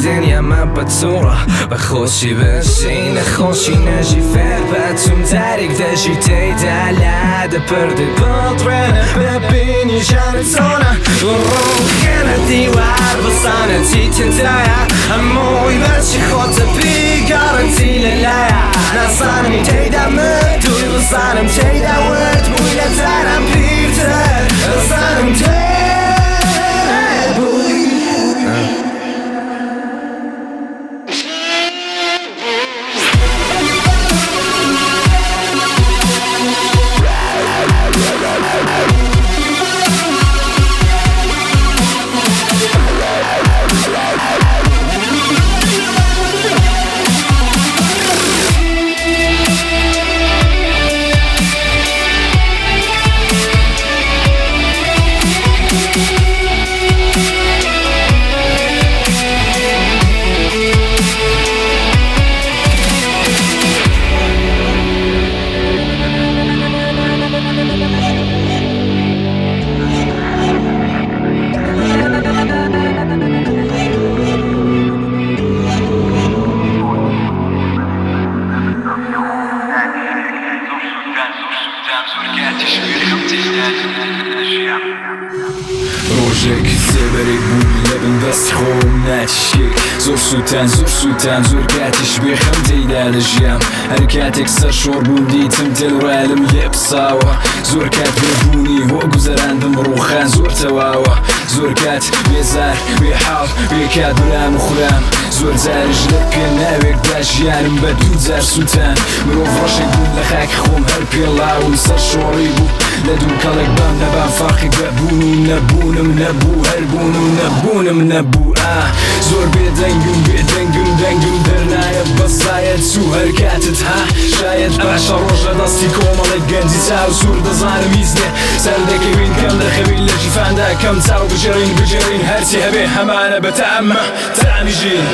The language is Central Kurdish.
دنیا مە بەتوڕە بە خۆشی بژی نەخۆشی نەژی فێر بە چوم جارێک دەژی تێیدا لادە پردی بڵڕێنە ببینی ژیانت چۆنە ڕووخێنە دیوار بزانە چی تێدایە هەمووی بەشی خۆتە بیگەڕنتی لەلایە نازانم تێیدا مردووی بزانم تێیدا ورد بووی لە جاران پیرتر بزانم تێ بووی. ڕۆژێک سێبەرێک بوو لە بن دەستی خۆم ناچشێک زۆر سووتان زۆر سووتان زۆر کاتیش بێخەم تێیدا دەژیام هەر کاتێک سەر شۆڕ بووم دیتم تێلڕالم لێ پساوە زۆر کات بێبوونی هۆ گوزەراندم ڕووخان زۆر تەواوە زۆر کات بێزار بێحاڵ بێکات برام و خورام زۆر جاریش لە پێناوێکدا ژیانم بە دوو جار سووتان مرۆڤ ڕەشێک بووم لە خاکی خۆم هەر پێڵاوم سەر شۆڕی بوو لە دوو کەڵێک بام نەبام فەرقێک بە بوون و نەبوونم نەبوو هەر بوون و نەبوونم نەبوو زۆر بێدەنگم بێدەنگم دەنگم دەرنایە بەسایەت چوو هەر کاتت ها شایەت باشە ڕۆژ لە دەستی کۆمەڵێک گەنجی چاو سوور دەزانم هیچ نییە سەر دەکەوین کەم دەخەوین لە ژیفاندا کەم چاو بگێڕین بگێڕین هەرچی هەبێ هەمانە بە تامە تامی ژین.